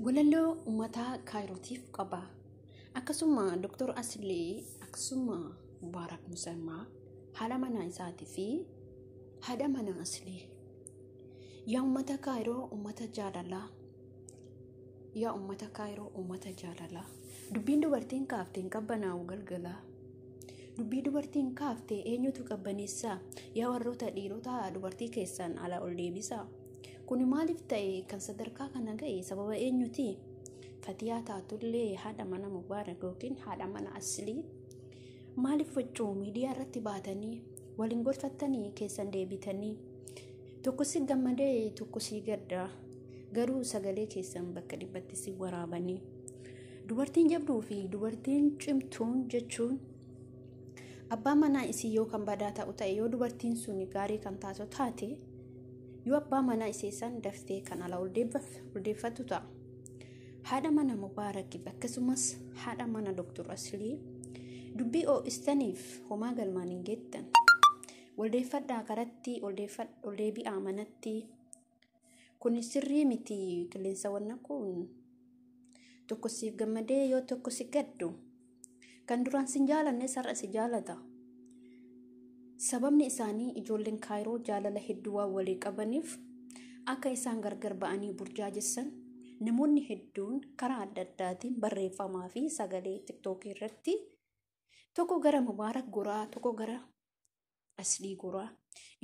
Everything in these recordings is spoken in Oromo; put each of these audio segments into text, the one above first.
Walaloo uummataa Kaayirootiif qaba. Akkasuma Dr. Aslii akkasuma Mubaarak Musammaa haadha manaa isaatii fi haadha manaa Aslii. Yaa uummata Kaayiroo uummata jaalalaa. Yaa uummata Kaayiroo uummata jaalalaa. Dubbiin dubartiin kaafte hin qabbanaa'u galgalaa. Dubbii dubartiin kaafte eenyutu qabbaneessaa? Yaa warroota dhiirotaa dubartii keessan ala ol deebisaa. Kun maaliif ta'e kan sadarkaa kana ga'e sababa eenyuti? Fatiyaa taatullee haadha mana Mubaarak yookiin haadha mana Aslii maaliif waccuu miidiyaa irratti baatanii waliin gorfattanii keessan deebitanii tokko si gammadee tokko si gadda garuu sagalee keessan bakka dhibbatti si waraabanii dubartiin jabduu fi dubartiin cimtuun jechuun abbaa manaa isii yoo kan badaa ta'u ta'e yoo dubartiin sun gaarii kan taatu taate yoo abbaa manaa isii san daftee kan ala ol deeffattu ta'a. Haadha mana Mubaarakiif akkasumas haadha mana Dr. Aslii dubbii ho'istaniif homaa galmaan hin geettan. Waldeeffadhaa karatti ol deebi'aa manatti. Kun sirrii miti qilleensa wanna kun tokko siif gammadee yoo tokko si gaddu kan duraan sin jaalanne sarara si jaalata. Sababni isaanii ijoolleen Kaayiroo jaalala hedduu waan walii qabaniif akka isaan gargar ba'anii burjaajessan namoonni hedduun karaa adda addaatiin barreeffamaa fi sagalee tiktookii irratti tokko gara Mubaarak goraa tokko gara Aslii goraa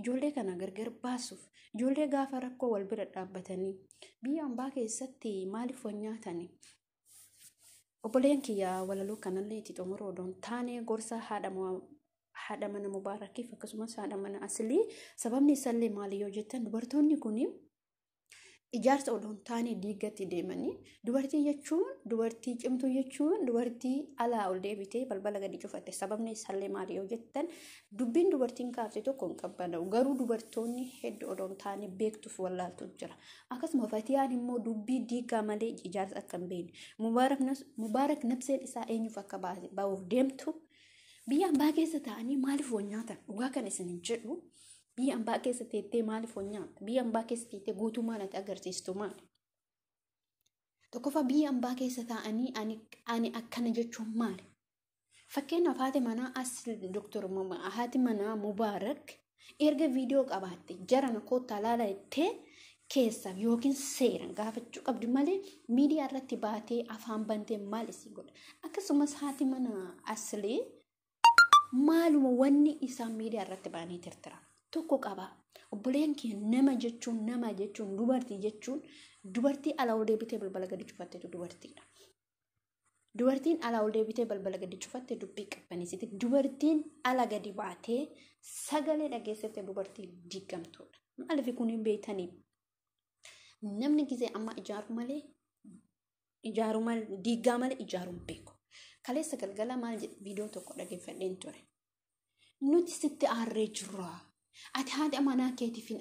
ijoollee kana gargar baasuuf ijoollee gaafa rakkoo wal bira dhaabbatanii biyya ambaa keessatti maaliif wal nyaatani? Obboleen kiyya walaloo kanallee itti xumuruu odoo hin taane gorsa haadha mana Mubaarakiif akkasumas haadha mana Aslii sababni isaallee maali yoo jettan dubartoonni kun ijaarsa odoo hin taane diigatti deemanii dubartii jechuun dubartii cimtuu jechuun dubartii alaa ol deebitee balbala gadi cufatte sababni isaallee maali yoo jettan dubbiin dubartiin kaafte tokko hin qabbana'u garuu dubartoonni hedduu odoo hin taane beektuuf wallaaltu jira akkasuma Fatiyaan immoo dubbii diigaa malee ijaarsa akka hin beekne Mubaarak nabseen isaa eenyuuf akka ba'uuf deemtu biyya ambaa keessa taa'anii maaliif wal nyaatan dhugaa kan isin hin jedhu. Biyya ambaa keessa teettee maaliif wal nyaatta? Biyya ambaa keessa teettee guutummaan ati agarsiistu maali? Tokkoffaa biyya ambaa keessa taa'anii ani akkana jechuun maali? Fakkeenyaaf haati manaa as Dr. haati manaa Mubaarak erga viidiyoo qabaatte jarana koottaa laala jettee keessaaf yookiin seeran gaafachuu qabdi malee miidiyaa irratti baatee afaan bantee maal isii godha? Akkasumas haati manaa Aslii maaluma wanni isaan miidiyaa irratti baanii tirtira. Tokko qaba. Obboleen kee nama jechuun dubartii jechuun dubartii alaa ol deebitee balbala gadi cufatteetu dubartiidha. Dubartiin alaa ol deebitee balbala gadi cufatte dubbii qabbaneessiti. Dubartiin ala gadi baatee sagalee dhageessifte dubartii diigamtuudha. Maaliif kun hin beektanii? Namni gisee amma ijaaru malee diigaa malee ijaaru hin beeku. Kaleessa galgala maal jedhe viidiyoo tokko dhageeffadheen ture. Nuti sitti aarree jirra. Ati haadha manaa keetiif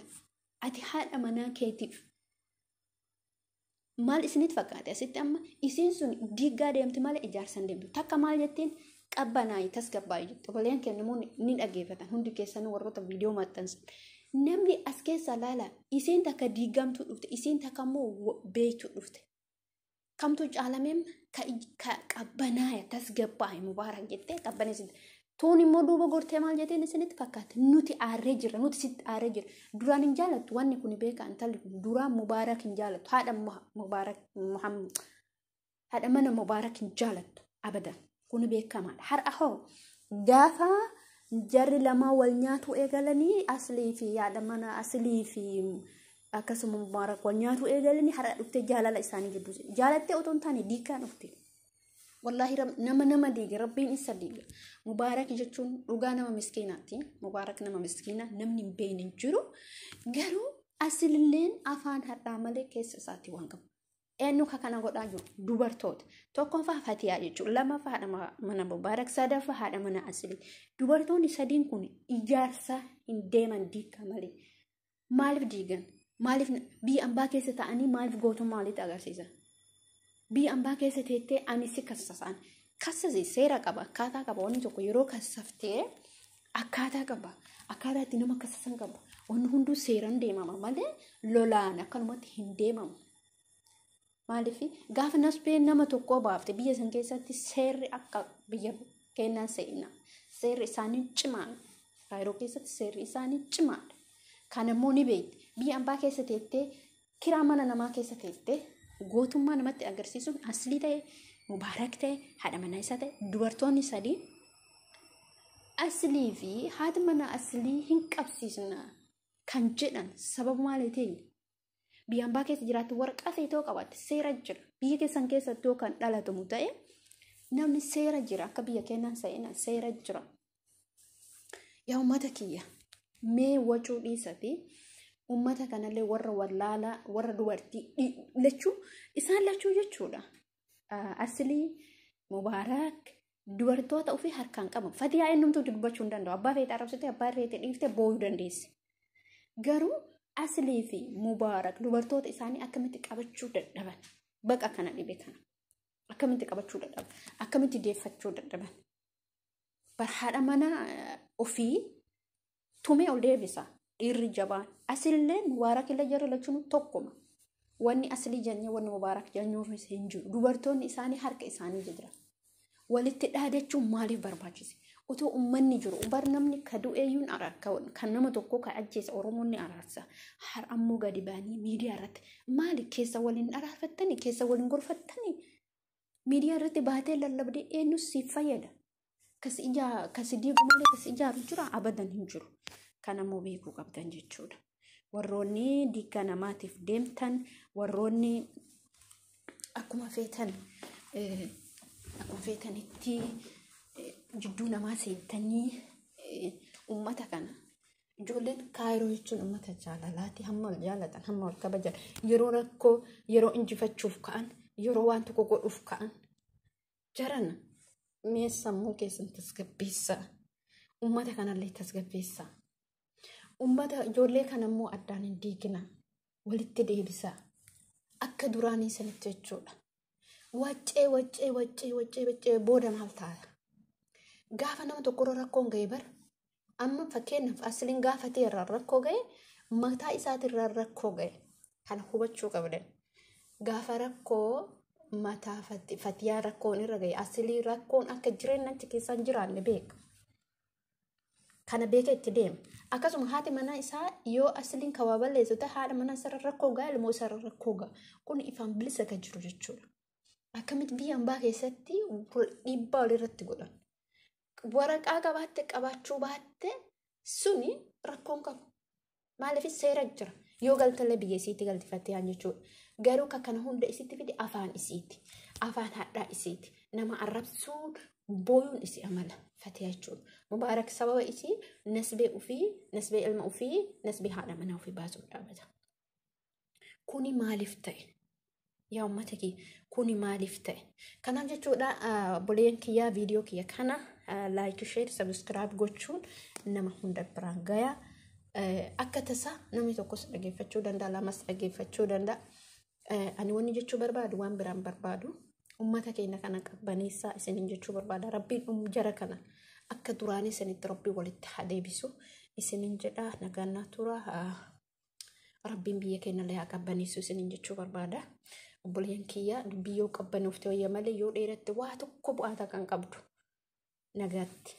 ati haadha manaa keetiif maal isinitti fakkaate asitti amma isiin sun diigaa deemti malee ijaarsa hin deemtu takka maal jettiin qabbanaayi tasgabbaayi jetti obboleen keenya namoonni ni dhageeffatan hundi keessanuu warroota viidiyoo maxxansan namni as keessa laala isiin takka diigamtuu dhufte isiin takka immoo beektuu dhufte kamtu caalameem ka qabbanaaya tasgabbaayi Mubaarak jettee qabbaneessite. Tuun immoo duuba gortee maal jetteen isinitti fakkaate nuti aarree jirra nuti sitti aarree jirra duraan hin jaalattu wanni kun beekaa intalli kun duraan Mubaarak hin jaalattu haadha Mubaarak haadha mana Mubaarak hin jaalattu abadan kun beekamaadha har'a hoo gaafa jarri lamaa wal nyaatu eegalanii Aslii fi haadha mana Aslii fi akkasuma Mubaarak wal nyaatu eegalanii har'a dhuftee jaalala isaanii gidduu jaalattee otoo hin taane diigaa dhufte. Wallaahi nama diiga rabbiin isa diiga. Mubaarak jechuun dhugaa nama miskiinaati. Mubaarak nama miskiina namni hin beekne hin jiru. Garuu asililleen afaan hadhaa malee keessa isaatti waan qabu. Eenyu ka kana godhaa jiru? Dubartoota. Tokkoffaa Fatiyaa jechuudha. Lamaffaa haadha mana Mubaarak. Sadaffaa haadha mana Aslii. Dubartoonni sadiin kun ijaarsa hin deeman diigaa malee. Maaliif diigan? Maaliif biyya ambaa keessa taa'anii maaliif gootummaa walitti agarsiisan? Biyya ambaa keessa teettee ani si kassasaan. Kassasi seera qaba, akkaataa qaba. Wanni tokko yeroo kassaftee akkaataa qaba. Akkaataa itti nama kassasan qaba. Wanni hunduu seeraan deemama malee lolaan akkanumatti hin deemamu. Maaliif gaafa nasbee nama tokko baafte biyya san keessatti seerri akka biyya keenyaa se'ina. Seerri isaanii cimaadha. Kaayiroo keessatti seerri isaanii cimaadha. Kana immoo ni beekti. Biyya ambaa keessa teettee kiraa mana namaa keessa teettee gootummaa namatti agarsiisuun Aslii ta'e, Mubaarak ta'e, haadha manaa isaa ta'e, dubartoonni sadii Aslii fi haati manaa Aslii hin qabsiisna kan jedhan sababa maaliitiin? Biyya ambaa keessa jiraatti waraqaa feetoo qabaatte seera jira. Biyya keessan keessatti yoo kan dhalatamu ta'e namni seera jira, akka biyya keenyaan sa'ina seera jira. Yaa uummata kiyya, mee wacuu dhiisati uummata kanallee warra wallaalaa warra dubartii lachuu isaan lachuu jechuudha. Aslii Mubaarak dubartoota ofii harkaan qaban. Fatiyaa eenyumtuu dubbachuu hin danda'u. Abbaa feete arrabsite, abbaa feete dhiifte booyuu dandeessi. Garuu Aslii fi Mubaarak dubartoota isaanii akkamitti qabachuu dadhaban? Baqa kana dhibe kana. Akkamitti qabachuu dadhaban? Akkamitti deeffachuu dadhaban? Bar haadha mana ofii tumee ol deebisa. Dhiirri jabaan. Asillee Mubaarak illee jarri lachuun tokkuma. Wanni Aslii jennee wanni Mubaarak jennuufis hin jiru. Dubartoonni isaanii harka isaanii jira. Walitti dhaadachuun maaliif barbaachise? Otoo uummanni jiru bar namni ka du'eeyyuun araarka, kan nama tokko ka ajjeese Oromoon ni araarsa. Har ammoo gadi ba'anii miidiyaa irratti maali keessa waliin araarfattanii, keessa waliin gorfattanii, miidiyaa irratti baatee lallabdee eenyus siif fayyada? Kasi ijaa kasi diigu malee kasi ijaaru jira? Abadan hin jiru. Kana immoo beekuu qabdan jechuudha. Warroonni diigaa namaatiif deemtan, warroonni akkuma feetan akkuma feetanitti jidduu namaa seentanii uummata kana, ijoolleen Kaayiroo jechuun uummata jaalalaati. Hamma wal jaalatan, hamma wal kabajan, yeroo rakkoo, yeroo injifachuuf ka'an, yeroo waan tokko godhuuf ka'an, jarana mee sammuu keessan tasgabbeessaa, uummata kanallee tasgabbeessaa, uummata ijoollee kana immoo addaan hin diigina, walitti deebisaa akka duraanii sanitti jechuudha. Waccee waccee waccee waccee waccee booda maal ta'a? Gaafa nama tokkorra rakkoon ga'e bara amma fakkeenyaaf Asliin gaafatee irraa rakkoo ga'e, mataa isaatirraa rakkoo ga'e, kana hubachuu qabdan. Gaafa rakkoo mataa Fatiyaa rakkoon irra ga'e, Aslii rakkoon akka jireenya achi keessa hin jiraanne beeka. Kana beeka itti deema. Akkasuma haati manaa isaa yoo Asliin kawaa balleessu ta'e haadha manaa isarra rakkoo ga'a, ilmoo isarra rakkoo ga'a. Kun ifaan bilisa kan jiru jechuudha. Akkamitti biyya ambaa keessatti dhiibbaa walirratti godhan? Waraqaa qabaatte qabaachuu baatte suni rakkoon qabu. Maaliif seera jira. Yoo galtallee biyya isiitti galtifattee haan jechuudha. Garuu kan kana hunda isitti fide afaan isiiti. Afaan hadhaa isiiti. Nama arrabsuun booyuun isii amala Fatiyaa jechuudha. Mubaarak sababa isii nasbee ofii, nasbee ilma ofii, nasbee haadha manaa ofii baasuuf dhaabata. Kuni maaliif ta'e? Yaa uummata kiyya, kuni maaliif ta'e? Kanaaf jechuudha obboleeyyan kiyyaa, viidiyoo kiyya kana like, share, subscribe gochuun nama hunda biraan gaya. Akka tasaa namni tokkos dhageeffachuu danda'a, lamas dhageeffachuu danda'a. Ani wanni jechuu barbaadu waan biraan barbaadu uummata keenya kana qabbaneessaa isiniin jechuu barbaada. Rabbiin jara kana akka duraanii isinitti Rabbiin walitti haa deebisu isiniin jedha. Nagaan naa tura. Rabbiin biyya keenya illee haa qabbaneessu isiniin jechuu barbaada. Obboleeyyan kiyya, dubbii yoo qabbaneefte wayya malee yoo dheeratte waa tokko bu'aa kan qabdu. Nagaatti.